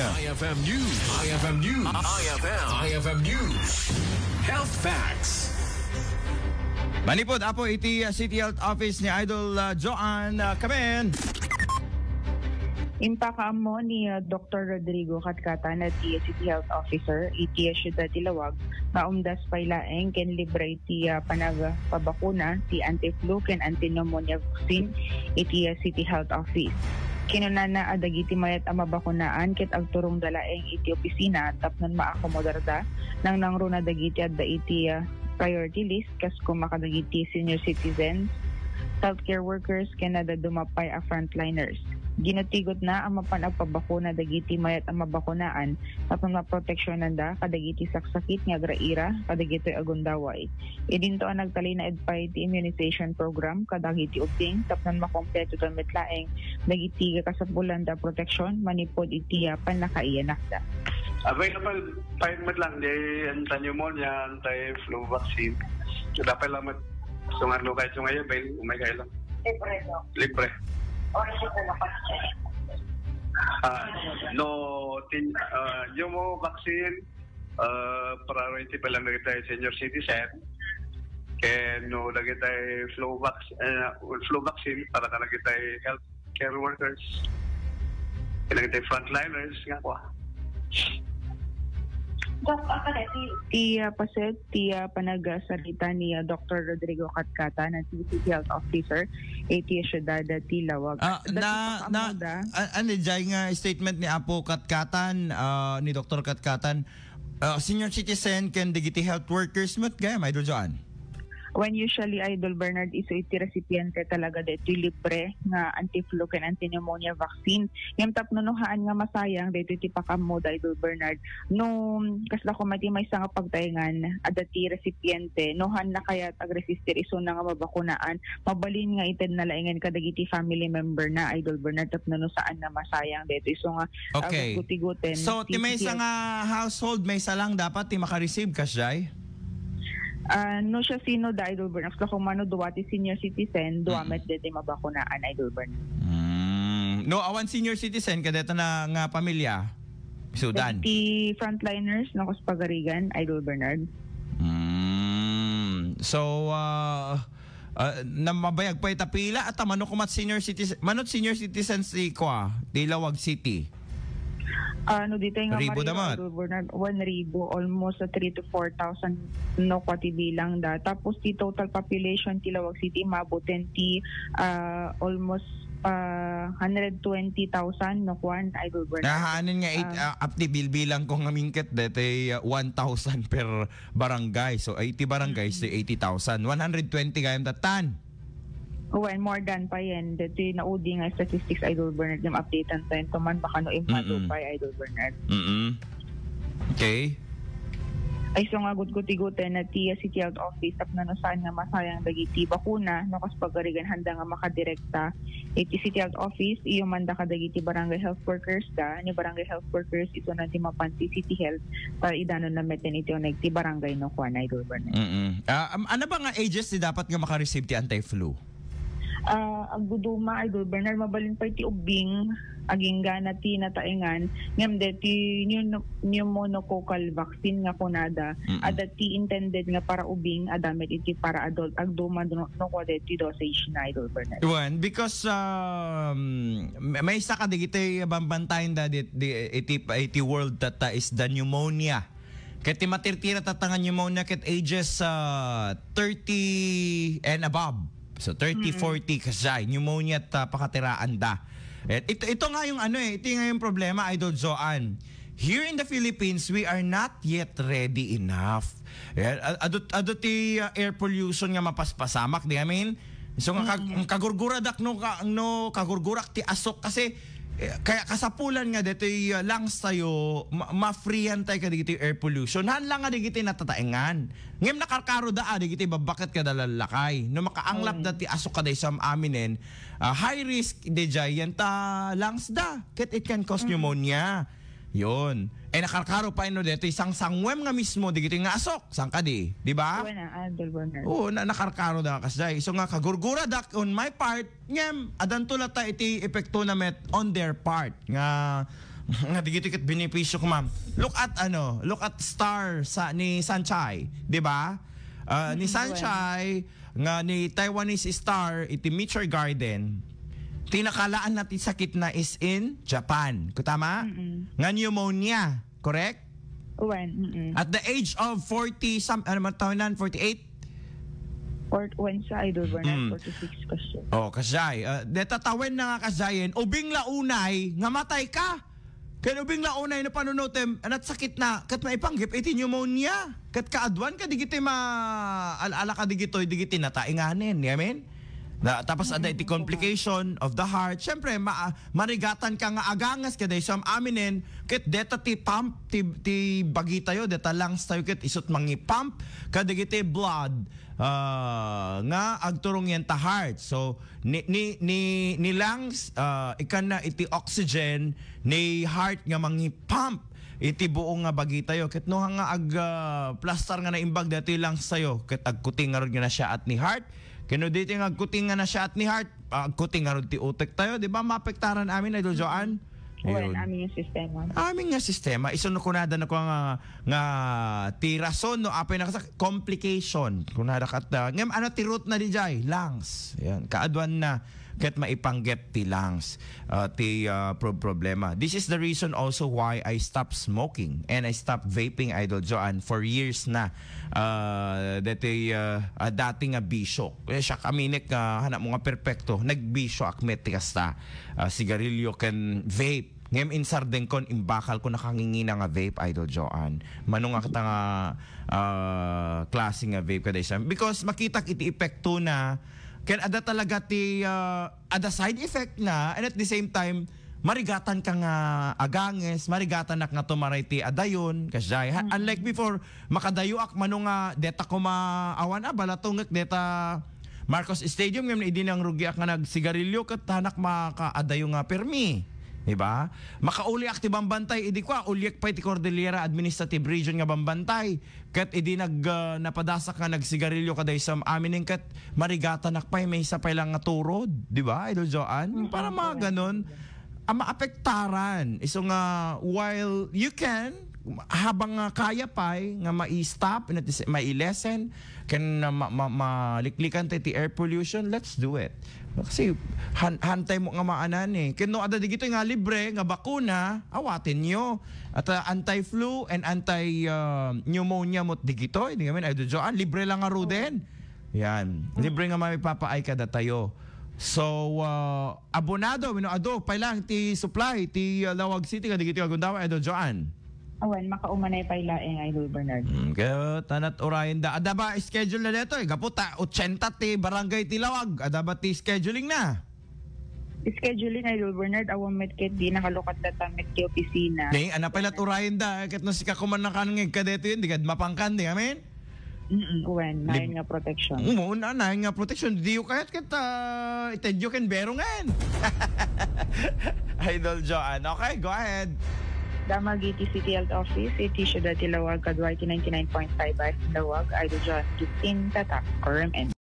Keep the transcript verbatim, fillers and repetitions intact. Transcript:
I F M News. I F M News. I F M. I F M News. Health Facts. Manipod, Apo, iti, uh, City Health Office ni Idol, uh, Joanne, uh, Kamen. Impakaammo ni, uh, Doktor Rodrigo Katcatan a ti City Health Officer iti, uh, Siudad ti Laoag nga umdas pay laeng ken libre ti, ah, panagpabakuna ti anti-flu ken anti-pneumonia vaccine iti, ah, City Health Office. Kinunana a dagiti mayat a mabakunaan ket agturongda laeng iti opisina tapno maakomodarda, nangnangruna dagiti adda iti, ah, priority list kas koma kadagiti senior citizens, healthcare workers, ken dadduma pay a frontliners. Ginutigotna a mapan agpabakuna dagiti mayat a mabakunaan tapno maproteksionanda kadagiti saksakit nga agraira kadagitoy a gundaway. Idinto a nagtalinaed pay ti immunization program kadagiti ubbing tapno makompleto met laeng dagiti kasapulanda a proteksyon manipud iti, ah, pannakaiyanakda. Available pa met lang di anti-pneumonia, anti-flu vaccine. Dapat lang met. So nga, no, kahit yung ngayon, bay, umay kayo lang. Libre, no? Libre. Or is it na Ah, no, tin, ah, yung mo vaccine, ah, priority pa lang dagiti senior citizen. Ken no dagiti flu vac-, ah, flu vaccine para kadagiti healthcare workers. Ken dagiti frontliners nga kwa. Doc, ang kadati. Ti, ah, paset, ti, ah, panagsarita ni, ah, Doktor Rodrigo Katcatan, a ti City Health Officer, iti Siudad ti Laoag. Ah, Dati na, pa na, kamuda. A-, ano, jay nga statement ni Apo Katcatan, ah, ni Doktor Katcatan, ah, senior citizen ken dagiti health workers met gayam, Idol Joan? When usually, Idol Bernard, isu iti recipiente talaga daytoy libre nga anti-flu ken anti-pneumonia vaccine. Ngem tapno no haan nga masayang daytoy ti pakaammoda, Idol Bernard, no kasla koma ti maysa nga pagtaengan, adda ti recipiente, no haan na kayat agresistir isuna nga mabakunaan, mabalin nga itedna laengen kadagiti family member na, Idol Bernard, tapno no saan nga masayang daytoy isu nga, ah, Okay. gutguten So, ti ti maysa T T L. nga household, maysa lang dapat ti makareceive, kasjay? Ah, no siasino da, Idol Bernard. Kasla koma no dua ti senior citizen, dua Mm. met daytoy mabakunaan, Idol Bernard. Mm. No, awan senior citizen, kadayta na nga pamilya? Sudan. Ti frontliners, no, kas pagarigan, Idol Bernard. Mm. So, ah, ah, na mabayag pay ta pila, at mano kumat senior citizen, mano senior citizens ti kwa, ti Laoag City? Ah, no, ditoy nga Ribo Marino, damat. Idol Bernard, one ribo, almost a three to four thousand no kwa ti bilang da. Tapos ti total population ti Laoag City, maabuten ti, ah, almost, ah, hundred twenty thousand no kwan, Idol Bernard. Nahanin nga eight, Ah. ah, apti bilbilang ko nga mingket, dete, ah, one thousand per barangay. So, eighty barangays, so Mm. eighty thousand. One hundred twenty gayam datan. Wen, more than pa yan. Deti naudi nga statistics, Idol Bernard, yung updatean tayo. Ito man, baka no imado Mm-mm. pa, Idol Bernard. Mm-mm. Okay. Ay, so nga, gutgutigutan na ti City Health Office, tapno no saan nga masayang dagiti bakuna, no, kas pagarigan handa nga makadirekta iti City Health Office, iyo man da kadagiti barangay health workers da, ni barangay health workers, ito na ti mapan ti City Health, para idanon na meten iti uneg ti barangay no kuan, Idol Bernard. Mm-mm. Ah, am-, ano ba nga ages ti dapat nga makareceive ti anti-flu? Ah, agduduma, Idol Bernard, mabalin pay ti ubbing, agingga na ti nataengan, ngem deti pneumo-, pneumococcal vaccine nga kunada, Mm-mm. adda ti intended nga para ubbing, adda met iti para adult, agduma no, no kua deti dosage na, Idol Bernard. Wen, because, um, may, maysa kadagiti bambantayan da dit-, di, iti, iti world tatta is the pneumonia. Ket ti matirtira tatta nga pneumonia ket ages, ah, thirty and above. So, thirty, Mm. forty kasjay, pneumonia ta pakatiraan da. Et ito, ito nga yung ano eh, ito nga yung problema, Idol Joan. Here in the Philippines, we are not yet ready enough. Eh, a-, adu-, adu ti, ah, air pollution nga mapaspasamak, di amin? So, nga kag-, Mm. kagurguradak, no, ka-, no, kagurgurak ti asok kasi, eh, kaya kasapulan nga detoy, ah, lungs tayo, ma-, ma-freean tayo kadagiti air pollution. Haan lang nga dagiti natataengan. Ngem nakarkaro da, ah, dagiti babbaket kada lallakay. No makaanglap Mm. da ti asok kada isam aminen, ah, high risk, di jay, yan ta lungs da. Ket it can cause Mm. pneumonia. Yun. Eh, nakarkaro pay no detoy sangsangwem nga mismo, dagiti nga asok. Saan kadi? Di ba? Wen, ah, Idol Bernard. Oo, na-, nakarkaro da kasjay. So nga, kagurgura dak on my part, ngem, adanto latta iti epekto na met on their part. Nga, Nga digitoy ket benepisyo ko, ma'am. Look at, ano, look at star sa, ni Sunshine, di ba? Ah, ni Sunshine, nga ni Taiwanese star, iti Midsummer Garden, ti nakalaan na ti sakit na is in Japan. Ko tama? Mm-mm. Nga pneumonia, correct? Wen, mm-mm. At the age of forty, some, ano man taon nan? Forty-eight? Fort-, wen sa Idol Bernard, Mm. forty-six question. Oh, kasjay. Ah, deta tawen na nga kasjayen, ubing la unay nga matay ka. Ken ubing la unay no panunutem, anat sakit na, ket maipanggep iti pneumonia. Ket kaaduan ka digiti ma-, al-, ala ka digitoy, digiti natainganen, amen? Na, tapos ada iti complication of the heart. Siyempre, ma-, marigatan ka nga aganges, kada isam aminen, ket deta ti pump, ti, ti bagitayo, deta lungs tayo, ket isut mangi-pump, kadigiti blood, ah, nga agturong yan ta heart. So, ni, ni, ni, ni lungs, ah, ikan na iti oxygen, ni heart nga mangi-pump iti buong nga bagitayo. Ket no nga ag, ah, plastar nga naimbag dati lungs tayo, ket agkuting ngarud nga nasyaat ni heart, ken no diti nga agkuting nga nasyaat ni heart, agkuting ngarud ti utek tayo, di ba? Maapektaran amin, Idol Joan? Wen, Ayun. Amin nga sistema. Amin nga sistema. Isu no kunada no nga, nga ti rason no apay nakasak-, complication. Kunada kat, ah, ngem ano ti root na dijay? Lungs. Yan. Kaaduan na ket maipanggep ti lungs, ah, ti, ah, pro-, problema. This is the reason also why I stopped smoking and I stopped vaping, Idol Joan, for years na. Ah, dati, ah, ah, dati nga bisyo. Eh, siya kaminek nga hanap mo nga perpekto. Nagbisyo ak met ti kasta. Ah, sigarilyo ken vape. Ngem insardeng kon imbakal ko nakangingina nga vape, Idol Joan. Mano nga kata nga, ah, klase nga vape kada isam. Because makitak iti epekto na, ken ada talaga ti, ah, ada side effect na, and at the same time, marigatan ka nga aganges, marigatanak nga tumaray ti adayon, kasjay. Ha, Mm. unlike before, makadayoak mano nga deta kuma awan a, balatongek deta Marcos Stadium, ngem idi nangrugiak nga nagsigarilyo, ket hanak makaadayo nga permi. Di ba? Makauliak ti bambantay, idi kua, uliak pay ti Cordillera Administrative Region nga bambantay. Ket idi nag, ah, napadasak nga nagsigarilyo kada isam aminen, ket marigatanak pay, maysa pay lang nga turod. Di ba, Idol Joan? Mm, Para mga correct. Ganon, a maapektaran. Isu nga, while you can, habang nga kaya pay nga mai-stop, and at the sa-, mai-lessen, ken, uh, ma-, ma-, maliklikan tayo ti air pollution, let's do it. Kasi han-, hantay mo nga maanan eh. Ken no, ada digito nga libre nga bakuna, awaten nyo. At, uh, anti-flu and anti, uh, pneumonia mo digito. Hindi kami, ay, Joan, libre lang nga ruden. Yan. Libre nga maipapaay kada tayo. So, uh, abonado, wino adu, pay lang ti supply, ti, uh, Laoag City, kadigiti nga gundaway, Idol Joan. Awan, makaumanay pay laeng, Idol Bernard. Hmm, kaya tanat urayan da. Ada ba schedule na dito? Eh, gapu ta, ochenta ti barangay ti Laoag. Ada ba ti scheduling na? Scheduling, Idol Bernard, awan met ket di nakalukat data met ti opisina. Ni, ana pay lat urayan da, eh, ket no sika kuman nakanngeg ka dito yun, di ka mapangkan, di amin? Mm, wen, Lib- nayon nga protection. Umo, na, nayon nga protection. Diyo kayat ket, ah, itedyo ken bero ngan. Idol Joan. Okay, go ahead. Damag iti City Health Office, iti Siudad ti Laoag, kadua iti ninety-nine point five F M Laoag, Idol Joan, fifteen, Tatak, Quorum N.